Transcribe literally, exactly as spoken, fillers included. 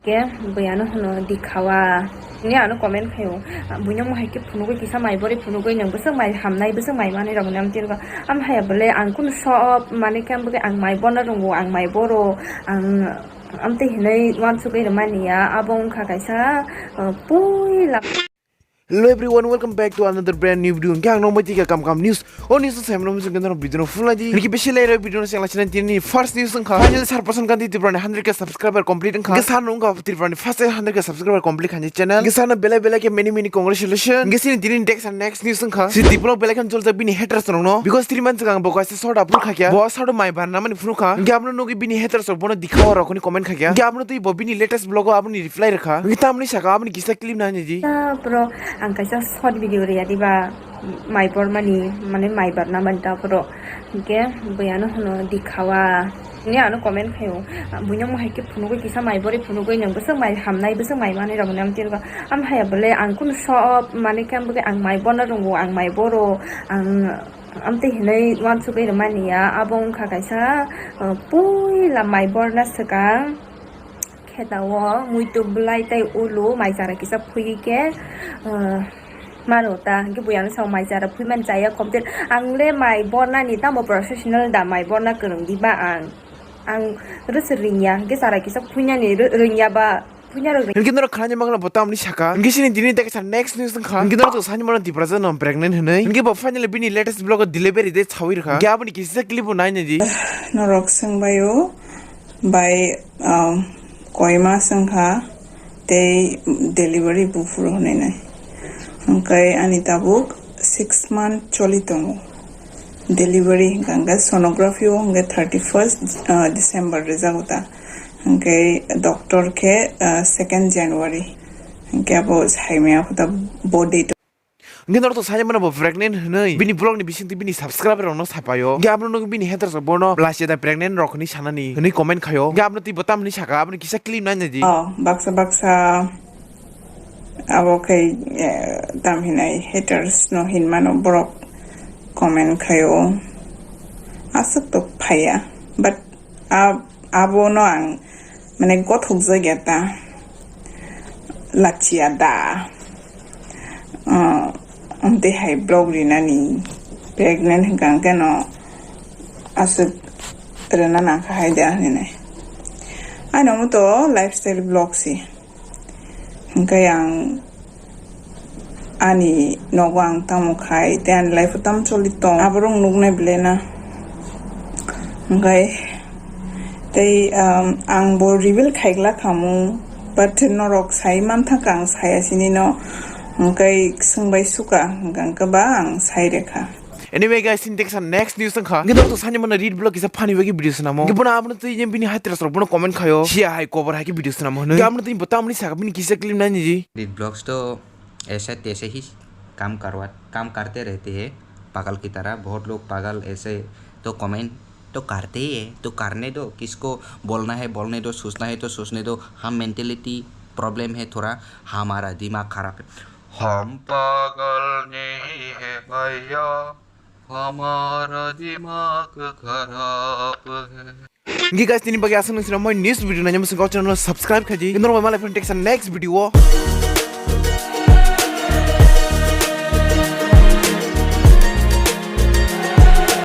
Ke bui ano hwno dikhawa. Ni ano comment khaio. Buino mohai khe phunugwi kisa mai bori phunugwi nang bwswk mai hamnai bwswk mai manwi rok nam tirgo. Am haya bole ang kunu show off mani khe ang bwkhe ang mai borna rwngo, ang mai boro, ang amtwi hinwi uansugwi rwmani ya. Abo wngkha kaisa, uh, puila. Hello everyone, welcome back to another brand new video. Hingke ang nongbai tika kam kam news. O news no saimano mujung kentano video no full naidi. Hingke besi lai roi video no sengla sinan tini first news wngkha. Finally Sarpasan Gandhi Tripura ni hundred K subscriber complete wngkha. Hingke sano wngkha Tripura ni first hundred K subscriber complete khaini channel. Hingke sano belai belai khe many many congratulations. Hingke sini tini next and next news wngkha. Si develop belai khe joljak bini haters rokno. Because three months ago ang bo kaisa short upload khakya. Bo short mai ban namani phunukha. Hingke abono nugwi bini haters rok bono dikhawa rok hwnwi comment khakya. Hingke abono twi bo bini latest vlog o aboni reply rwkha. Hingke tamni saka aboni kisa clip nainidi. Ah, bro, ang kaisa short video rwya diba, mai bormani, mane mai barna mani ta, bro. Hingke bui ano hwno dikhawa. Ni ano comment khaio. Buino mohai khe phunugwi kisa mai bori phunugwi nang bwswk mai hamnai bwswk mai manwi rok nam tirgo. Am haya bole ang kunu show off mani khe ang bwkhe ang mai borna rwngo, ang mai boro, ang amtwi hinwi uansugwi rwmani ya. Abo wngkha kaisa, uh, puila mai borna swkang. Khetao muitu bwlai tei ulo mai chara kisa phuiwi khe, uh, mano ta hwnkhe bui ano sao mai chara phuimani chaya complete. Ang le mai bornani tamo professional da mai borna kwrwng diba ang. Ang rwse ringya hwnkhe chara kisa phuinani rw-, ringya ba phuina rw ring. Hwnkhe norok khanani mangla bo tamni saka. Hwnkhe sini dini tei kaisa next news wngkha. Hwnkhe norok to sani mano Tiprasa no pregnant hwnwi. Hwnkhe bo finally bini latest vlog o delivery date sawi rwkha. Hwnkhe aboni kisa clip bo nainadi. Norok swngbaio. Bai, um, koi mas wngkha tei delivery buphuru hwnwi nai. Hwnkhe ani tabuk six month choli tongo. Delivery hwnkha hwnkhe sonography o hwnkhe thirty first, uh, December rijago ta. Hwnkhe doctor khe, uh, second January. Hwnkhe abo saimaya kho ta bo date. Hwnkhe norok to sani mano bo pregnant hwnwi bini vlog ni bisingtwi bini subscriber rokno sapaio. Hwnkhe abono nugwi bini haters rok bono blai se da pregnant rok hwnwi sanani hwnwi comment khaio. Hwnkhe abono twi bo tamni saka aboni kisa clip nainadi. Oh, baksa baksa abo khai, eh, tam hinai haters no hinmano borok comment khaio. Aswk to phaiya. But a-, abono ang mane gothok jagya ta lachiya da. Ah, amtwi hai vlog rinani pregnant hwnkha hwnkhe no aswk rwna nangkha hai da hinwi. Ani omo to lifestyle vlog se. Hwnkhe ang ani nogo ang tamo khai, tei ani life o tamo choli tong, aborok nuknai belai na. Hwnkhe tei, um, ang bo reveal khaigla khamu, but norok sai mantha kha ang saya sini no, hwnkhe swngbai suka, hwnkhe ba ang sai rekha. Anyway guys, sini teksa next news wngkha. Hwnkhe norok to sani mano Reed Vlog kisa funny bagwi video swnamo. Hwnkhe bono abono twi bini haters rok bono comment khaio. Siya hai kobor hai khe video swnamo hwnwi. Hwnkhe abono twi bo tamni saka bini kisa clip nainidi. Reed Vlogs to ऐसे तैसे ही काम करवा काम करते रहते हैं पागल की तरह। बहुत लोग पागल ऐसे तो कमेंट तो करते ही है, तो करने दो। किसको बोलना है बोलने दो, सोचना है तो सोचने दो। हम मेंटेलिटी प्रॉब्लम है थोड़ा, हमारा दिमाग खराब है। हम पागल नहीं है भैया, हमारा दिमाग खराब है। Hingke guys, tini bagwi aswk nung sinamoi news video nainani mwswk o channel no subscribe khaidi. Norok bai malai phone text next video o.